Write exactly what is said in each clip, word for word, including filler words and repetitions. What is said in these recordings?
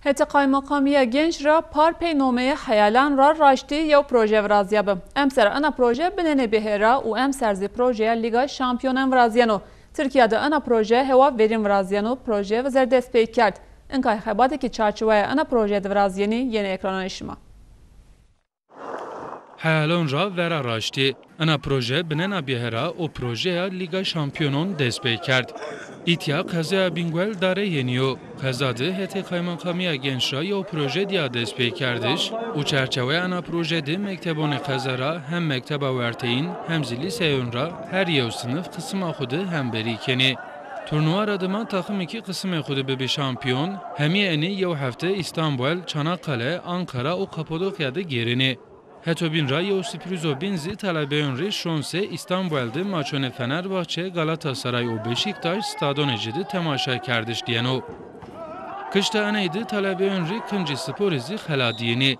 Hetê Qaymeqamîya Genç ra par pey nomeyê heyalan ra raştî yew proje virazîyabi. Emser ena proje binênê bihêr a û emser zî projeya Lîga Şampiyonan virazîyeno. Tirkîya de ena proje hewa verîn virazîyeno, proje vizer dest pey kerd. Inkay xebatê ke çarçeweya ena proje de virazîyenî yenê ekrananê şima. Heyalon ra vera raştî. Ena proje binena bihêr a û projeya Lîga Şampiyonon dest pey kerd. Îtya qezaya Bîngwel dare yenî yo. Qeza de hetê Qaymeqamîya Genç ra yew proje dîya dest pey kerdiş û çarçeweya ena proje de mektebonê qeza ra hem mekteba werteyîn hem zî lîseyon ra her yew sinif qisima xwu de hemberî kenê. Turnuwa ra dima taximêkî qisimê xwu de bibî şampiyon, hemî enê yew hefte Îstanbul, Çanakkale, Ankara û Kapadokya de gêrenê. Heto bîn ra yew sipurîzo bîn zî talebeyon rê şonsê Îstanbul de maçonê Fenerbahçe, Galatasaray û Beşiktaş stadonê ci de temaşa kerdiş dîyeno. Kişta eney de talebeyon rê kincî sporî zî xela dîyenê.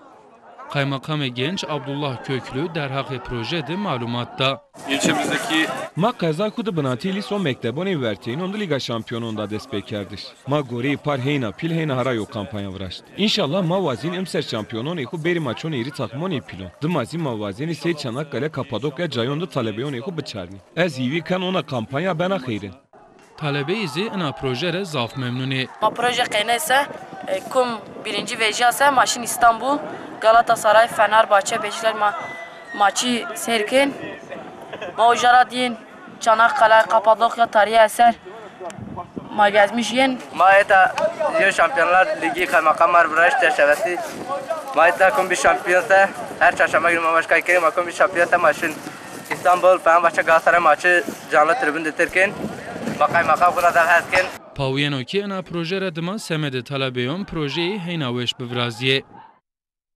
Qaymeqamê Genç Abdullah Köklü derheqê proje de malumat da. İlçemizdeki Ma qeza xwu de binatî lîs û mektebonê werteyînon de Lîga Şampiyonon da dest pey kerdiş. Ma goreyê par heyna pîl heyna hera yo kampanya viraşt. Înşallah ma wazîn emser şampiyononê xwu bêrî ma çonê êrî taximonê pîlon. Dima zî ma wazênî sey Çanakkale, Kapadokya cayon de talebeyonê xwu biçarnî. Ez hîvî ken ona kampanya bena xeyrin. Talebeyî zî ina proje ra zaf memnun ê. Ma proje qeyne se, e, kum birinci vejîya se, ma şin Îstanbul, Galatasaray, Fenerbahçe, Beşiktaş ma maçî seyr kên. Ma uca ra dîn Çanakkale, Kapadokya, tarihi eser. Ma gezmiş yên. Ma eta yo Şampiyonlar Ligi kaymakam mar viraşt çerçevesi. Ma eta kum bir şampiyon se, her çarşamba günü ma maç kay kên, ma kum bir şampiyon se ma şin İstanbul, Fenerbahçe, Galatasaray maçı canlı tribün de tirkin. Ma kaymakam xwu ra zaf hes kên. Pawiyeno ki ina proje ra dima semedê talebeyon projeyî heyna weş bivirazîyê.